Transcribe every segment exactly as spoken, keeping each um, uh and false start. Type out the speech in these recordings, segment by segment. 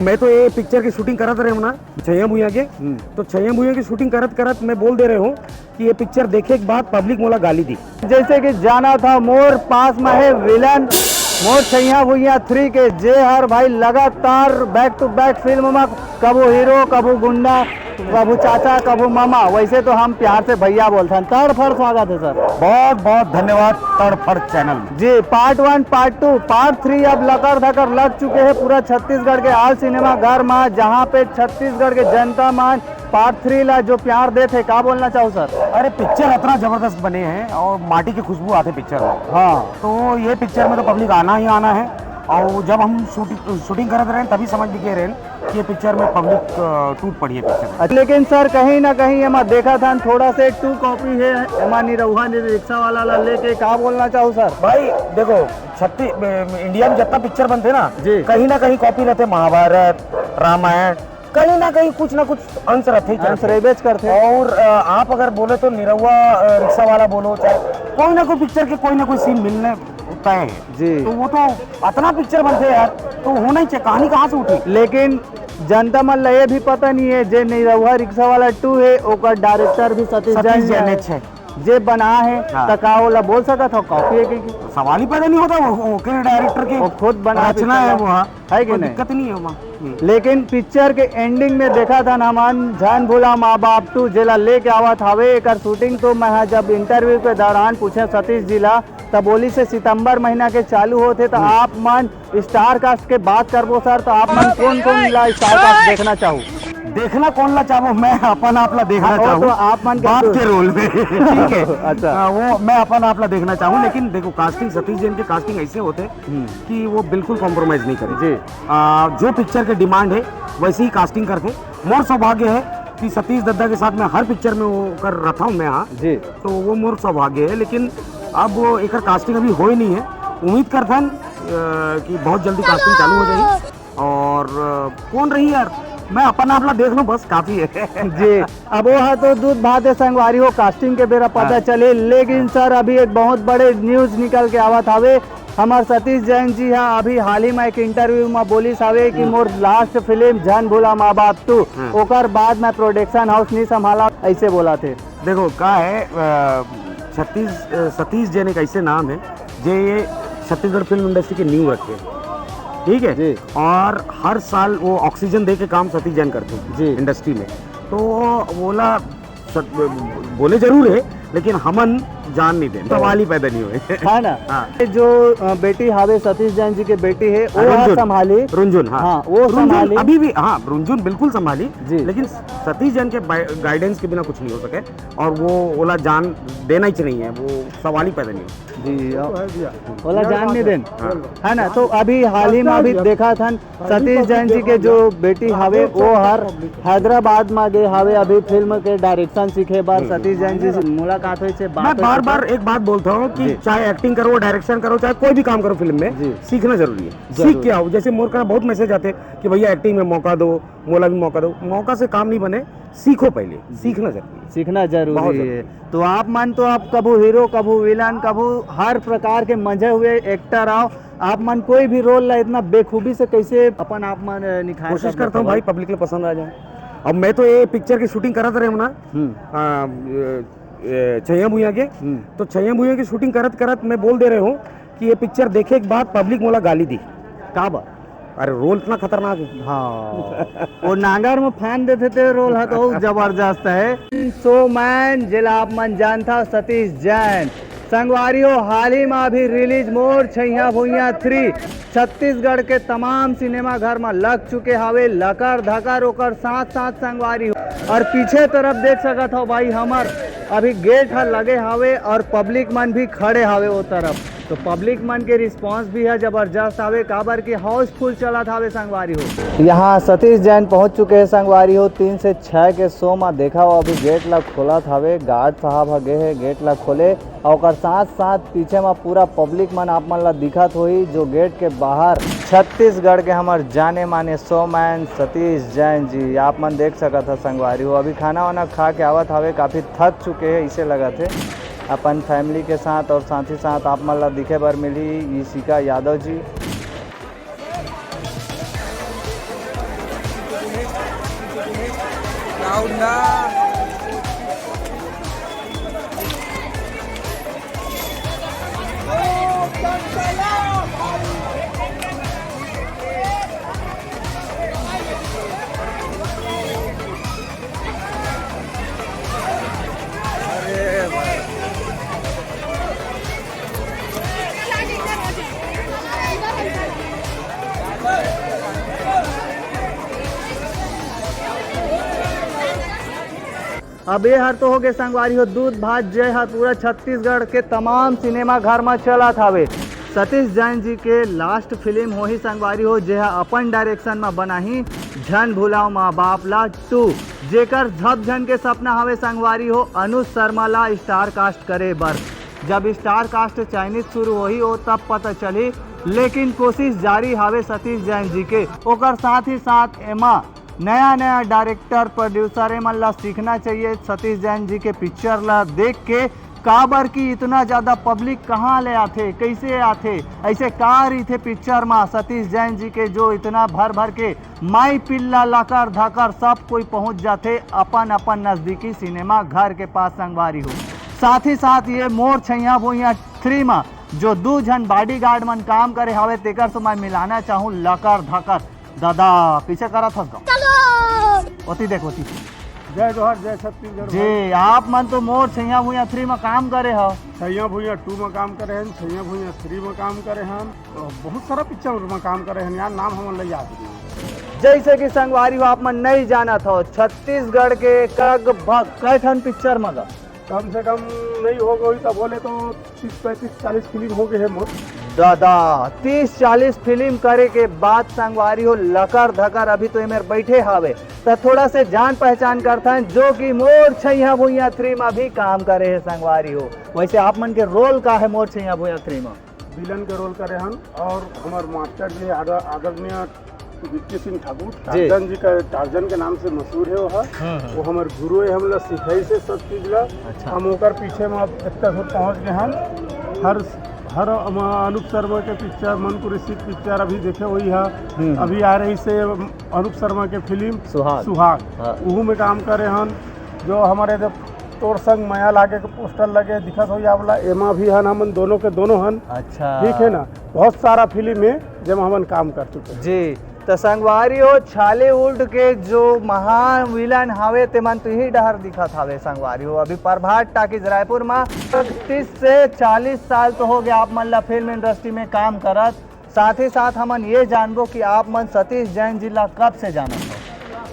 मैं तो ये पिक्चर की शूटिंग करत रहे हूँ ना, छैया भुइया के। हम्म। तो छैया भुइया की शूटिंग करत करत मैं बोल दे रहे हूँ कि ये पिक्चर देखे के बाद पब्लिक मोला गाली दी। जैसे कि जाना था मोर पास में है विलन, मोर छैया भुइया थ्री के, जे हर भाई लगातार बैक टू बैक फिल्म में कभू हीरो, कभू गुंडा, कभू चाचा, कभू मामा। वैसे तो हम प्यार से भैया बोलथन। तड़फड़ स्वागत है सर। बहुत बहुत धन्यवाद तड़फड़ चैनल में। जी, पार्ट वन, पार्ट टू, पार्ट थ्री अब लकर धकर लग चुके हैं। पूरा छत्तीसगढ़ के आल सिनेमा घर में, जहाँ पे छत्तीसगढ़ के जनता मन पार्ट थ्री ला जो प्यार देत हे, का बोलना चाहू सर? अरे, पिक्चर अतना जबरदस्त बने हैं और माटी की खुशबू आथे पिक्चर में। हाँ। तो ये पिक्चर में तो पब्लिक आना ही आना है। और जब हम शूटिंग शूटिंग करत रहे तभी समझ भी गए रहे कि ये पिक्चर में पब्लिक, अ, टूट पड़ी है पिक्चर में। अच्छा, लेकिन सर, कहीं ना कहीं एमा देखा था थोड़ा से टू कॉपी है, एमा निरहुआ ने रिक्शा वाला ला लेके, का बोलना चाहू सर? भाई देखो, छत्तीस इंडिया में जितना पिक्चर बनते ना, जी। कहीं ना कहीं कॉपी रहते। महाभारत, रामायण, कहीं ना कहीं कुछ ना कुछ अंश रहते ही अंश रहबेच करते। और, अ, आप अगर बोले तो निरहुआ, अ, रिक्शा वाला बोलो, चाहे कोई ना कोई पिक्चर के कोई ना कोई सीन मिलने तय है। जी। तो वो तो अतना पिक्चर बनते यार, तो होना ही चाहिए। कहानी कहाँ से उठी? लेकिन जनता मन ला ये भी पता नहीं है, जे निरहुआ रिक्शा वाला टू है, ओकर डायरेक्टर भी सतीश सतीश जैन जैन है। है। जे बना है, हाँ। त का ओला बोल सकत हो कॉपी है कि? सवाल ही पैदा नहीं होता। वो, वो के डायरेक्टर की वो खुद बना रचना है वो, हाँ। है कि कोई नहीं? दिक्कत नहीं है वहाँ। हम्म। लेकिन पिक्चर के एंडिंग में देखा था ना मन, झन भूला माँ बाप टू, जेला लेके आवत हावे। एकर शूटिंग तो मैं हा जब इंटरव्यू के दौरान पूछे सतीश जी ला, तब बोली से सितंबर महीना के चालू होते, तो हम्म। आप मन स्टार कास्ट के बात करबो सर, तो आप मन कौन कौन ला स्टार कास्ट देखना चाहू? देखना कौन ला चाहबो? मैं अपन आप ला देखना हाँ, वो चाहूँ। तो आप मन के बाप के रोल में, ठीक है। अच्छा। हाँ, वो मैं अपन आप ला देखना चाहूँ, लेकिन देखो, कास्टिंग, सतीश जैन के कास्टिंग ऐसे होते हम्म। कि वो बिल्कुल कॉम्प्रोमाइज नहीं करे। जी। आ, जो पिक्चर के डिमांड है, वैसे ही कास्टिंग करते। मोर सौभाग्य है कि सतीश दद्दा के साथ मैं हर पिक्चर में वो कर रहा हूँ मैं, हाँ। जी। तो वो मोर सौभाग्य है, लेकिन अब वो एकर कास्टिंग अभी होए नहीं है। उम्मीद करथन, अ, कि बहुत जल्दी कास्टिंग चालू हो जाएगी। और, अ, कौन रही यार, मैं अपन आप ला देख लूँ, बस काफी है। जी, अब वो है तो दूध भात है संगवारी हो, कास्टिंग के बेरा पता हाँ। चले। लेकिन सर, अभी एक बहुत बड़े न्यूज निकल के आवत हावे। हमार सतीश जैन जी हा अभी हाल ही में एक इंटरव्यू में बोलिस हावे कि हम्म। मोर लास्ट फिल्म झन भूला माँ बाप टू, हाँ। ओकर बाद मैं प्रोडक्शन हाउस नहीं संभाला, ऐसे बोला थे। देखो, का है, अ, छत्तीस, अ, सतीश जैन एक ऐसे नाम है, जे ये छत्तीसगढ़ फिल्म इंडस्ट्री के नींव रखे, ठीक है? जी। और हर साल वो ऑक्सीजन दे के काम सतीश जैन करते हैं जी। इंडस्ट्री में। तो वो बोला, सत-, बोले जरूर है, लेकिन हमन जान नहीं दे, सवाल ही पैदा नहीं हुए। है ना? हाँ। ये जो, अ, बेटी हावे, सतीश जैन जी के बेटी है, वो हाँ, हा रुंझुन। संभाली। रुंझुन, हाँ। हाँ, वो रुंझुन संभाली। अभी भी, हाँ, रुंझुन बिल्कुल संभाली, जी। लेकिन सतीश जैन के बाइ-, गाइडेंस के बिना कुछ नहीं हो सके। और वो ओला जान देना ही नहीं है, वो सवाल ही पैदा नहीं हो। जी, ओला जान नहीं देन। हाँ। है ना? तो अभी हाल ही में अभी देखा था, सतीश जैन जी के जो बेटी हावे, वो हर हैदराबाद में गए हावे, अभी फिल्म के डायरेक्शन सीखे बर हम्म। सतीश जैन जी से मुलाकात हुई, से बात मैं हुई, बार तो बार एक बात बोलता हूँ कि जी। चाहे एक्टिंग करो, डायरेक्शन करो, चाहे कोई भी काम करो फिल्म में, जी। सीखना जरूरी है। जरूर। सीख के आओ। जैसे मोर करा बहुत मैसेज आते हैं कि भैया एक्टिंग में मौका दो, मोला भी मौका दो। मौका से काम नहीं बने, सीखो पहले, जी। सीखना जरूरी है। सीखना जरूरी बहुत है। जरूरी। तो आप मन तो आप कभू हीरो, कभू विलन, कभू हर प्रकार के मंजे हुए एक्टर आओ, आप मन कोई भी रोल ला इतना बेखूबी से कैसे अपन आप मन निखार कोशिश कर करता हूँ लेते हो? भाई, पब्लिक ला पसंद आ जाए। अब मैं तो ये पिक्चर की शूटिंग करत रहे हूँ ना, हम्म। आ, ए, ए, छैया भुइया के, हम्म। तो छैया भुइया की शूटिंग करत करत मैं बोल दे रहे हूँ कि ये पिक्चर देखे के बाद पब्लिक मोला गाली दी। का बात? अरे, रोल इतना खतरनाक है। हाँ। वो नांगर में फान देते थे रोल, हाँ, तो जबरदस्त है। शोमैन, जेला आप मन जानता, सतीश जैन। संगवारी हो, हाल ही में अभी रिलीज मोर छैया भुइया थ्री छत्तीसगढ़ के तमाम सिनेमा घर में लग चुके हावे, लकर धकर। ओकर साथ साथ संगवारी हो, और पीछे तरफ देख सकत हो भाई, हमर अभी गेट ह लगे हावे और पब्लिक मन भी खड़े हावे वो तरफ। तो पब्लिक मन के रिस्पांस भी है जबरदस्त हावे, काबर के हाउसफुल चलत हावे संगवारी हो। यहाँ सतीश जैन पहुँच चुके हैं संगवारी हो, तीन से छः के शो में। देखा हो, अभी गेट ला खोलत हावे, गार्ड साहब ह गे हे गेट ला खोले, और ओकर साथ साथ पीछे में पूरा पब्लिक मन आप मन ला दिखत होही, जो गेट के बाहर छत्तीसगढ़ के हमर जाने माने शोमैन सतीश जैन जी आप मन देख सकत ह संगवारी हो। अभी खाना वाना खा के आवत हावे, काफ़ी थक चुके हैं, इसे लगत है। अपन फैमिली के साथ और साथ ही साथ आप मन ला दिखे बर मिली इशिका यादव जी। अब ये हर तो हो गए संगवारी हो दूध भात, जे हर पूरा छत्तीसगढ़ के तमाम सिनेमा घर में चलत हवे। सतीश जैन जी के लास्ट फिल्म होही संगवारी हो, जे ह अपन डायरेक्शन में बनाही झन भुलाओ माँ बाप ला टू, जेकर झप झन के सपना हवे संगवारी हो अनुज शर्मा ला स्टार कास्ट करे बर। जब स्टार कास्ट चयनित शुरू होही ओ तब पता चलही, लेकिन कोशिश जारी हवे सतीश जैन जी के। ओकर साथ ही साथ एमा नया नया डायरेक्टर प्रोड्यूसर ए मन ला सीखना चाहिए सतीश जैन जी के पिक्चर ला देख के। काबर कि इतना ज्यादा पब्लिक कहाँ ले आथे, कैसे आथे, ऐसे का रहिथे पिक्चर मा सतीश जैन जी के, जो इतना भर भर के माई पिल्ला लकर धकर सब कोई पहुंच जाथे अपन अपन नजदीकी सिनेमा घर के पास संगवारी हो। साथ ही साथ ये मोर छैया भुइया थ्री मा जो दू झन बॉडीगार्ड मन काम करे हवे तेकर से मैं मिलाना चाहूँ लकर धकर। दादा, पीछे करत हस का? ओती देख, ओती। जय जोहार, जय छत्तीसगढ़ भाई। जी, आप मन तो मोर छैया भुइया थ्री में काम करे हव। छैया भुइया टू में काम करे हन, छैया भुइया थ्री में काम करे हन, और बहुत सारा पिक्चर में काम करे हन यार, नाम हमन ला याद नहीं। जैसे कि संगवारी हो, आप मन नहीं जानत हो, छत्तीसगढ़ के लगभग कै ठन पिक्चर में गा? कम से कम नहीं हो गई तो बोले तो तीस पैंतीस चालीस फिल्म हो गए है मोर। दादा, तीस चालीस फिल्म करे के बाद संगवारी हो लकर धकर अभी तो एमेर बैठे हावे, त थोड़ा से जान पहचान करथन जो कि मोर छैया भुइया थ्री में भी काम करे है संगवारी हो। वैसे आप मन के रोल का है मोर छैया भुइया थ्री में? विलन के रोल करे हन और हमार मास्टर जी आदर-, आदरणीय विक्की सिंह ठाकुर, जी। टार्जन जी का, टार्जन के नाम से मशहूर है वो ह। हम्म, हम्म। वो हमार गुरु है, हमला सिखाई से सब चीज ला। अच्छा। हम ओकर पीछे में अब इतना दूर पहुंच गए हन। हर, हर हम अनूप शर्मा के पिक्चर, मन कुरैशी पिक्चर अभी देखे वही है। हम्म। अभी आ रही से अनूप शर्मा के फिल्म सुहाग। सुहाग। हाँ। उहू में काम करे हन। जो हमारे जो तोर संग मया लागे के पोस्टर लगे दिखत हो या वाला, एमा भी हन, हमन दोनों के दोनों हन। अच्छा। ठीक है ना, बहुत सारा फिल्म है जेमा हमन काम कर चुके हैं। जी, तो संगवारी हो, छॉलीवुड के जो महान विलन हावे तेमन तुही डहर दिखत हावे संगवारी हो। अभी प्रभात टाकीज रायपुर में तीस से चालीस साल तो हो गया आप मन ला फिल्म इंडस्ट्री में काम करत। साथ ही साथ हमन ये जानबो कि आप मन सतीश जैन जी ला कब से जानत हो?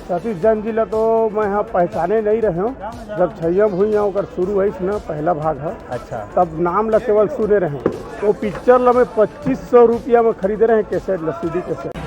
सतीश जैन जी ला तो मैं यहाँ पहचाने नहीं रहे हूँ। जब छैया भुइया ओकर शुरू होइस ना, पहला भाग है, अच्छा। तब नाम ला केवल सुने रहे हूँ। वो पिक्चर ला मैं पच्चीस सौ रुपया में खरीदे रहे, कैसेट ला, सीडी कैसेट।